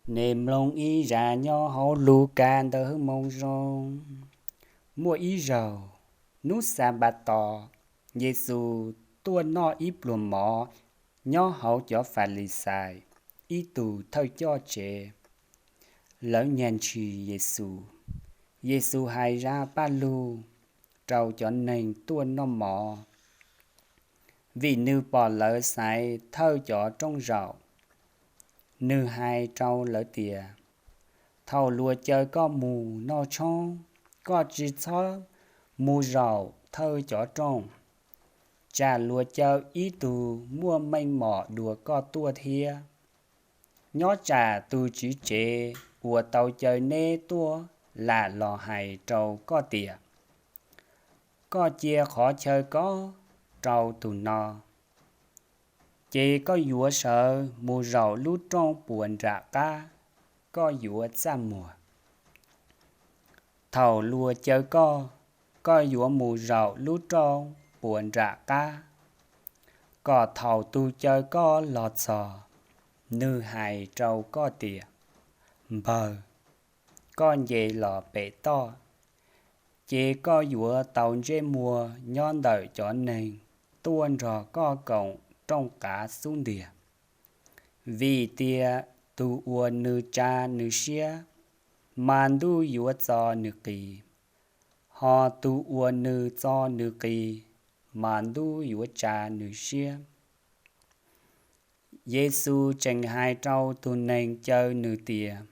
Nej mloog ib zag nyob hauv Lukas Ntawv Hwj Moo Zoo. Muaj ib zaug, hnub Xanpataus, Yexus tuaj noj ib pluag mov nyob hauv cov Falixais ib tug thawj coj tsev. Lawv nyag ntshis Yexus. Yexus hais zaj paj lug rau cov neeg tuaj noj mov, vim nws pom lawv xaiv thawj cov rooj zaum. Nws hais rau lawv tias, Thaum luag caw koj mus noj tshoob, koj tsis txhob mus zaum thawj cov rooj, tsam luag caw ib tug muaj meej mom dua koj tuaj thiab. Nyob tsam tus tswv tsev uas tau caw neb tuaj lam los hais rau koj tias, Koj cia qhov chaw ko rau tus no, ces koj yuav sawv mus zaum lub rooj puas nram qab, koj yuav txaj muag. Thaum luag caw koj, koj yuav mus zaum lub rooj puas nram qab, kom thaum tus caw koj los txog, nws hais rau koj tias, Npawg, koj nce los pem toj, ces koj yuav tau ntsej muag nyob ntawm cov neeg tuaj nrog koj koom rooj qav xub ntiag. Vim tias tus uas nws tsa nws siab, mas ntuj yuav txo nws qis, hos tus uas nws txo nws qis, mas ntuj yuav tsa nws siab. Yexus tseem hais rau tus neeg caw nws tias,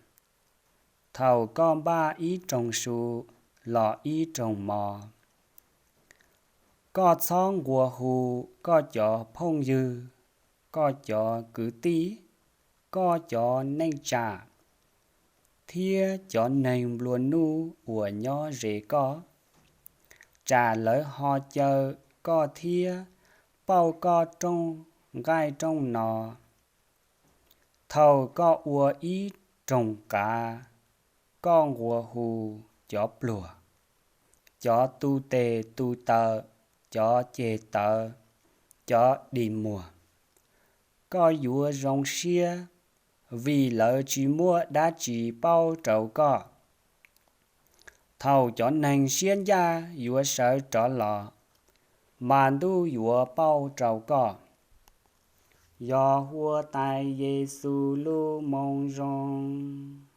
Thaum koj npaj ib rooj su los ib rooj mov, koj txhob nquas hu koj cov phooj ywg, koj cov kwv tij, koj cov neej tsa, thiab cov neeg nplua nuj uas nyob ze koj, tsam lawv ho caw koj thiab pauj koj rooj nqaij rooj no. Thaum koj ua ib rooj qav, koj nquas hu cov pluag, cov tu tes tu taw, cov ceg tawv, cov dig muag. Koj yuav zoo siab, vim lawv tsis muaj dab tsi pauj rau koj. Thaum cov neeg siab ncaj yuav sawv rov los, mas ntuj yuav pauj rau koj. Yog Huab Tais Yexus lub Moo Zoo.